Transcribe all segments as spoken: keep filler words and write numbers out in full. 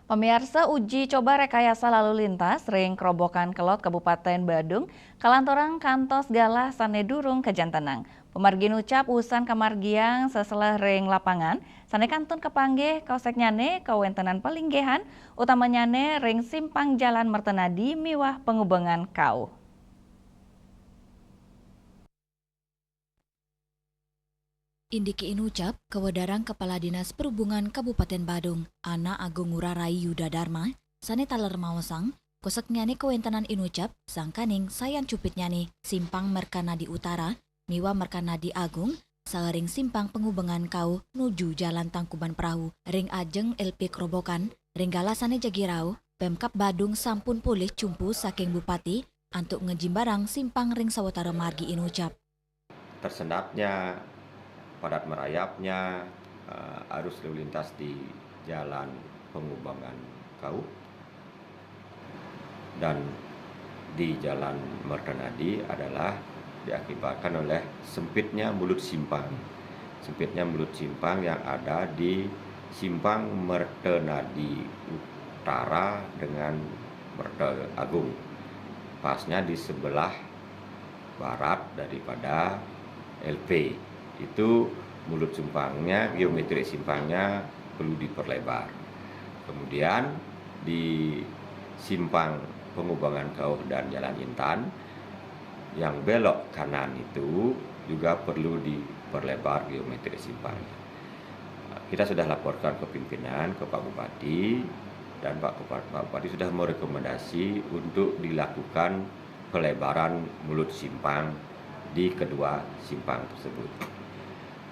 Pamiarsa, uji coba rekayasa lalu lintas ring Kerobokan Kelod Kabupaten Badung kalanturang kantos galah sane durung kajantenang. Pamargi Inucap usan kamargiang seselah ring lapangan, sane kantun kapanggih koseknyane kawentenan palinggihan, utamanyane ring simpang Jalan Mertenadi miwah Pangubengan Kauh. Indike Inucap, kawedarang Kepala Dinas Perhubungan Kabupaten Badung, Ana Agung Ngurah Rai Yuda Dharma, sane taler maosang, koseknyane kawentenan Inucap, sangkaning sayan cupitnyane Simpang Merkanadi Utara miwah Merkanadi Agung, saring Simpang Pangubengan Kauh nuju Jalan Tangkuban Perahu ring ajeng L P Kerobokan, ring galah sane jagi rauh, Pemkab Badung sampun polih cumpu saking Bupati antuk ngejimbarang simpang ring sawatara margi Inucap. Tersendatnya, padat merayapnya, eh, arus lalu lintas di Jalan Pangubengan Kauh dan di Jalan Mertenadi adalah diakibatkan oleh sempitnya mulut simpang. Sempitnya mulut simpang yang ada di Simpang Mertenadi Utara dengan Merte Agung. Pasnya di sebelah barat daripada L P. Itu mulut simpangnya, geometri simpangnya perlu diperlebar. Kemudian di simpang Pengubangan Kauh dan Jalan Intan, yang belok kanan itu juga perlu diperlebar geometri simpangnya. Kita sudah laporkan ke pimpinan, ke Pak Bupati, dan Pak Kupa-, Pak Bupati sudah merekomendasi untuk dilakukan pelebaran mulut simpang di kedua simpang tersebut.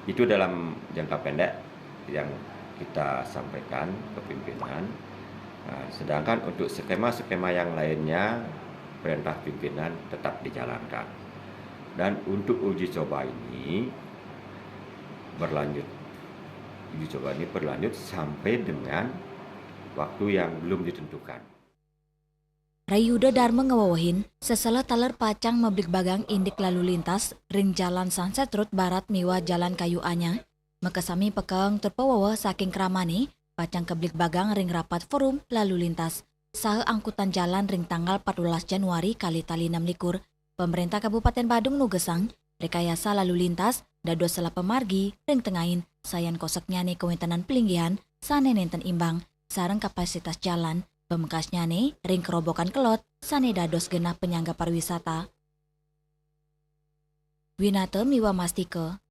Itu dalam jangka pendek yang kita sampaikan ke pimpinan. Nah, sedangkan untuk skema-skema yang lainnya, perintah pimpinan tetap dijalankan. Dan untuk uji coba ini berlanjut, uji coba ini berlanjut sampai dengan waktu yang belum ditentukan. Rai Yuda Dharma ngawewehin, seselah taler pacang mabligbagang indik lalu lintas ring Jalan Sunset Road Barat miwah Jalan Kayu Anyar, makasami pekaeng tur paweweh saking kramane pacang kabligbagang ring rapat forum lalu lintas saha angkutan jalan ring tanggal patbelas Januari kalih tali enam likur. Pemerintah Kabupaten Badung nugesang rekayasa lalu lintas dados selah pamargi ring tengahin, sayan koseknyane kawentenan palinggihan sane nenten imbang, sareng kapasitas jalan, pamekasnyane ring Kerobokan Kelod sane dados genah panyangga pariwisata. Winata miwah mastika,